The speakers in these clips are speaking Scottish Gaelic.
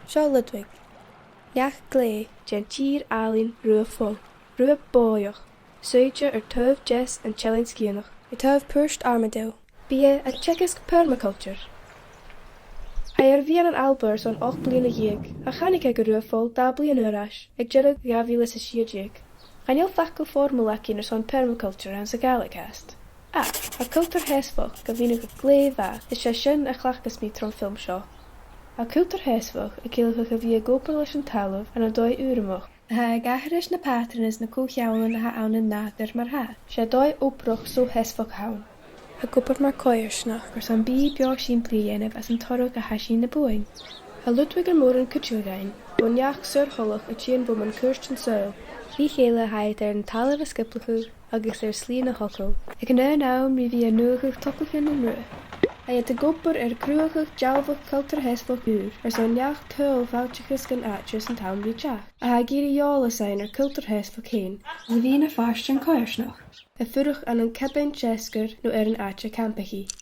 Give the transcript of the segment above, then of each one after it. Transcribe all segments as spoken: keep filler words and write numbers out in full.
Seo Ludwig, neach-glèidhidh den tìr-àlainn Rubha Phoil, Rubha bòidheach, suidhichte air taobh deas an t-Eilein Sgitheanaich, air taobh Port Armadail. Bidh e a' teagasg permaculture. Tha e air a bhith ann an Alba airson ochd bliadhna dheug, ach thàinig e gu Rubha Phoil dà bhliadhna air ais, aig deireadh dhà mhìle 's a sia deug. Chan eil facal foirmeil againn airson permaculture anns a' Ghàidhlig fhathast. Ach, tha cultar sheasmhach gu mìneachadh glè mhath, is 's e sin a chleachdas mi tron fhilm seo. Tha cultar sheasmhach a' ciallachadh a bhith ag obair leis an talamh ann an dòigh fhoghlaimeach, a tha ag atharrachadh na pàtranan is na co-cheanglaichean a th' ann an nàdar mar-thà. 'S e dòigh obrach so-sheasmhach a th' ann. Ag obair mar choimhearsnach airson bìdh beò sìmplidh a dhèanamh anns an toradh a tha sinn a' buain. Tha Ludwig air mòran cuideachadh fhaighinn bho neach saor-thoileach a' tighinn bho mun cuairt an t-saoghail. Ri chèile tha iad air an talamh a sgioblachadh agus air slighe a thogail. Aig an aon àm ri bhith a' nuadhachadh topaichean nan rubha, tha iad ag obair air cruthachadh dealbhadh cultar sheasmhach ùr airson neach-tadhal fàilteachas dhan àite san t-àm ri teachd, a tha ag iarraidh eòlas fhaighinn air cultar sheasmhach fhèin, a bhith na phàirt den choimhearsnach, a' fuireach ann an cabain-deasgair no air an àite campachaidh.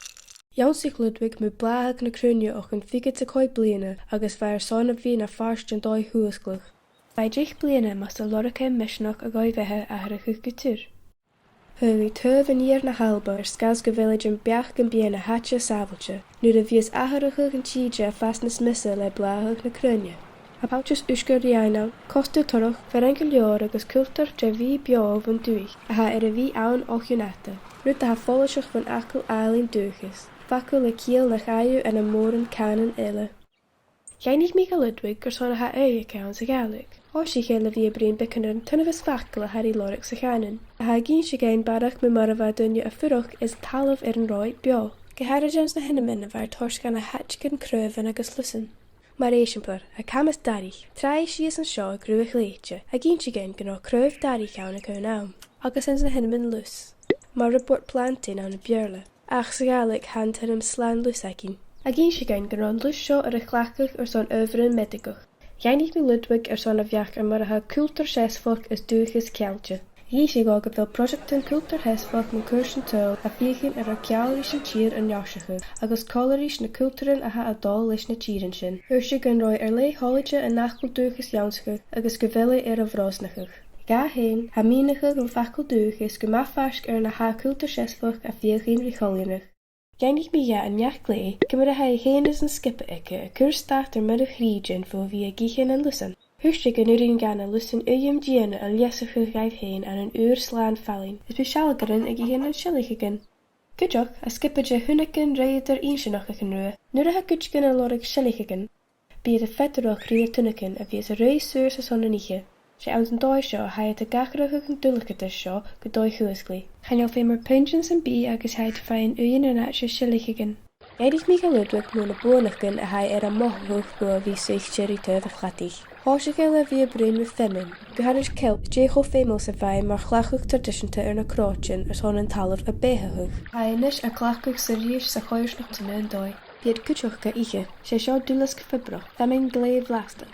Dh'ionnsaich Ludwig mu bhlàthachadh na cruinne o chionn fichead 's a còig bliadhna agus bha e airson a bhith na phàirt den dòigh fhuasglaidh. Bha e deich bliadhna mus do lorg e misneachd a dhòigh-bheatha atharrachadh gu tur. Thagh e taobh an iar na h-Alba air sgàth 's gu bheil e den bheachd gum bi e na h-àite sàbhailte, nuair a bhios atharrachadh an tìde a' fàs nas miosa le blàthachadh na cruinne. Tha pailteas uisge ri fhaighinn ann, cosgaisean torrach, fearann gu leòr agus cultar de bhìdh beò bhon dùthaich a tha air a bhith ann o chionn fhada, rud a tha follaiseach bhon fhacal àlainn dùthchas, facal le ciall nach fhaigh thu ann am mòran cànan eile. Dh'fhaighnich mi do Ludwig carson a tha ùidh aige anns a' Ghàidhlig. Thòisich e le bhith a' bruidhinn beagan air an t-uabhas facal a tha ri lorg sa chànan, a tha ag innse dhuinn barrachd mu mar a bha daoine a' fuireach is an talamh air an robh iad beò. Gu h-àraid anns na h-ainmean a bha air toirt dha na h-àiteachan craobhan agus lusan. Mar eisimpleir, tha Camas Daraich, tràigh sìos an seo aig Rubha Shlèite, ag innse dhuinn gun robh craobh daraich ann aig aon àm, agus anns na h-ainmean lus, mar ribeart plantain ann am Beurla. Ach sa Ghàidhlig tha an t-ainm slàn lus againn. Ag innse dhuinn gun robh an lus seo air a chleachdadh airson adhbharan meudaigeach. Dh'fhaighnich mi Ludwig airson a bheachd air mar a tha cultar seasmhach is dùthchas ceangailte. Dh'innis e dhomh gu bheil pròiseactan cultar sheasmhach mun cuairt an t-saoghail a' feuchainn ri ar ceangal ris an tìr a neartachadh, agus còmhla ris na cultaran a tha a' dol leis na tìrean sin. Thuirt e gun robh e air leth toilichte an fhacal dùthchas ionnsachadh agus gu bheil e air a bhrosnachadh. Dha fhèin, tha mìneachadh an fhacail dùthchas gu math faisg air na tha cultar seasmhach a' feuchainn ri choileanadh. Dh'fhaighnich mi dha an neach-glèidhidh ciamar a tha e fhèin is an sgioba aige a' cur stad air muir a' chridhein bho bhith ag ithe nan lusan. Thuirt e gun urrainn dha na lusan uidheam dìona a leasachadh dhaibh fhèin ann an ùir slàn fallain, is bidh sealgairean ag ithe nan seilcheagan. Cuideachd, tha sgioba de thunnagan rèidh eadar-inntinneach aig an Rubha. Nuair a tha cuideigin a' lorg seilcheagan, bidh iad a' feadaireachd ri na tunnagan a bhios a' ruith suas airson an oidhche. 'S e anns an dòigh seo a tha iad ag atharrachadh an duilgheadais seo gu dòigh fhuasglaidh. Chan eil feum air puingean sam bith agus tha iad a' faighinn uighean an àite seilcheagan. Dh'fhaighnich mi do Ludwig mu na buannachdan a tha e air a mhothachadh bho a bhith suidhichte ri taobh a' chladaich. Thòisich e le bhith a' bruidhinn mu fheamainn, gu h-àraid ceilp, 's dè cho feumail 's a bha e mar chleachdadh traidiseanta air na croitean airson an talamh a beathachadh. Tha e a-nis a' cleachdadh seo a-rithist sa choimhearsnachd san aon dòigh. Bidh iad cuideachd ga ithe. 'S e seo duileasg fiobrach, feamainn glè bhlasta.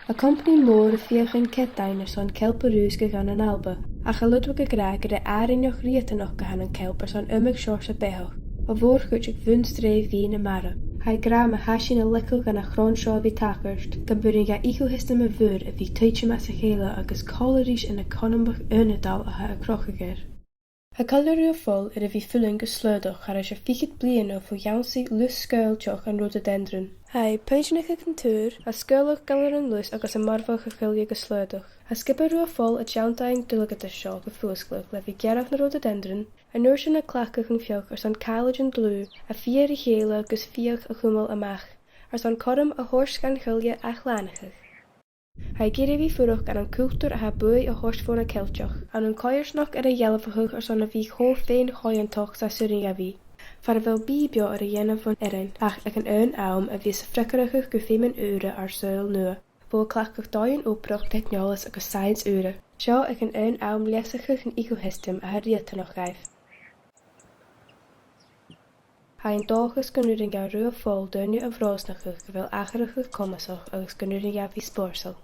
Tha companaidh mòr a' feuchainn cead fhaighinn airson ceilp a rùsgadh ann an Alba, ach tha Ludwig ag ràdh gur e àrainneachd riatanach a th' ann an ceilp airson iomadh seòrsa beathach, a' mhòr-chuid aig bun-sreath bhìdh na mara. Tha e ag ràdh ma tha sinn a' leigeil dhan a' chrann seo a bhith a' tachairt, gum b' urrainn dha ecosystem a' mhuir a bhith a' tuiteam às a chèile agus còmhla ris an eaconamachd ionadail a tha a' crochadh air. Tha coille Rubha Phoil air a bhith a' fulang gu slaodach thairis air fichead bliadhna bho dh'ionnsaich lus sgaoilteach an rhododendron. Tha e a' puinnseanachadh an tùir, a' sgaoileadh galaran lus agus a' marbhadh a' choille gu slaodach. Tha sgioba Rubha Phoil a' tionndadh an duilgheadais seo gu fuasgladh le bhith a' gearradh na rhododendron, an uair sin a' cleachdadh an fhioch airson càileagan dlùth a' fighe ri chèile gus fiach a chumail a-mach, airson cothrom a thoirt dhan choille ath-shlànachadh. Tha e ag iarraidh a bhith a' fuireach ann an cultar a tha buaidh a thoirt bho na Ceilteach, ann an coimhearsnachd air a dhealbhachadh airson a bhith cho fèin-chomhaontach 's as urrainn dha bhith, far a bheil bìdh beò air a dèanamh bhon fhearann, ach aig an aon àm a bhios a' freagarrachadh gu feum an ùra ar saoghal nuadh, bho a' cleachdadh dòighean obrach, teicneòlas agus saidheans ùra. Seo aig an aon àm leasachadh an ecosystem a tha riatanach dhaibh. Tha e an dòchas gun urrainn dha Rubha Phoil daoine a bhrosnachadh gu bheil atharrachadh comasach agus gun urrainn dha bhith spòrsail.